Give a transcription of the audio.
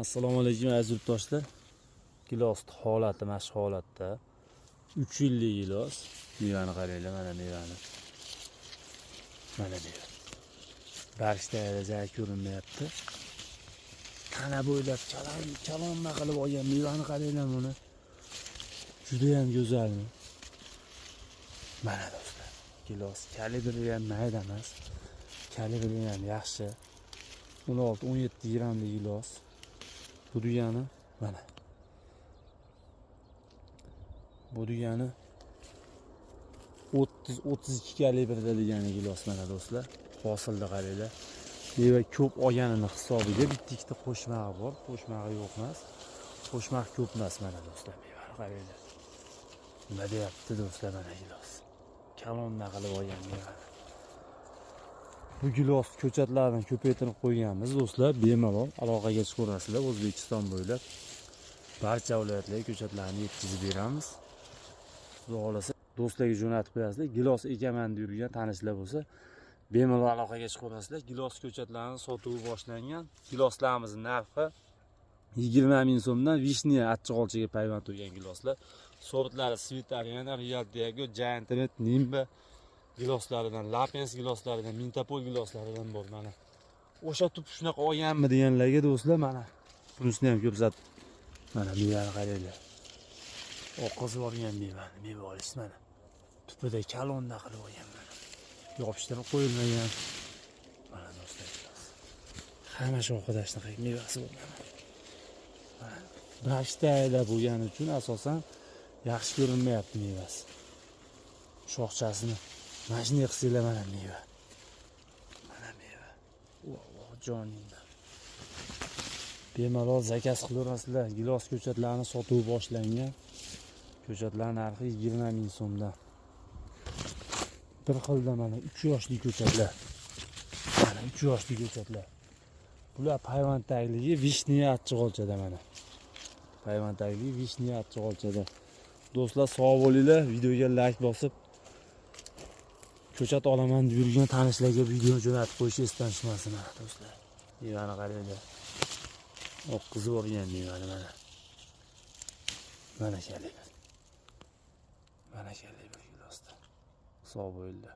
Assalomu alaykum, aziz yurtdoshlar. Gilos holati mana shu holatda. 3 yillik gilos. Mevani qaranglar, mana mevani. Mana meva. Barishda joyi ko'rinmayapti. Tana bo'ylab chalon chalonma qilib olgan mevani qaranglar buni. Juda ham go'zal. Mana, do'stlar. Gilos kalibri ham mayda emas. Kalibri ham yaxshi. 16-17 grammlik gilos. Bu degani mana. Bu degani 30-32 kalibrda degani gilos, mana, do'stlar. Hosilni qaranglar. Meva ko'p olganini hisobiga bitta ikkita qo'shmag'i bor, qo'shmag'i yo'q emas. Qo'shmaq ko'p emas, mana, do'stlar, mevani qaranglar. Nima deyapti, do'stlar, mana gilos. Kalonma qilib olgan mevani. Bu gilos ko'chatlarini ko'paytirib qo'yganmiz, do'stlar. Bemalol aloqaga chiqaverasizlar. O'zbekiston bo'ylab barcha viloyatlarga ko'chatlarni yetkazib beramiz. Xudo xohlasa, do'stlarga jo'natib qo'yasizlar. Gilos ekaman deb yurgan tanishlar bo'lsa, bemalol aloqaga chiqaverasizlar. Gilos ko'chatlarini sotuvi boshlangan. Giloslarimizni narxi 20 ming so'mdan, vishня achchiq olchaga payvand qo'ygan giloslar. Sortlari Sweet Ariana, Real Diego, Giant Red, Nimba giloslaridan, Lapens giloslaridan, Mintapol giloslaridan bor, mana. O'sha tup shunaqa olganmi deganlarga, do'stlar, mana. Bunisini ham ko'rsatib. Mana mevani qaranglar. Oqizib olgan mevani, meva olish mana. Tupida kalonda qilib olgan mana. Yopishtirib qo'yilmagan. Mana, do'stlar, gilos. Hamma shoxida shunaqa mevasi bor, mana. Mana brashtayda bo'lgani uchun asosan yaxshi ko'rinmayapti mevasi. Shoxchasini mana shunday qilsanglar, mana meva. Mana meva. Voh, joningdan. Bemalol заказ qilaverasizlar. Gilos ko'chatlarini sotuvi boshlangan. Ko'chatlar narxi 20 ming so'mdan. Bir xilda mana 3 yoshli ko'chatlar. Mana 3 yoshli ko'chatlar. Bular payvand tagligi vishня achchiq olchada, mana. Payvand tagligi vishня achchiq olchada. Do'stlar, sog' bo'linglar. Videoga like bosib, ko'chat olaman deb yurgan tanishlarga video jo'natib qo'yish esdan chiqmasin, mana, do'stlar. Mevani qaranglar. Oqqizib olgan mevani, mana. Mana kalibr. Mana kalibr gilosda. Sog' bo'linglar.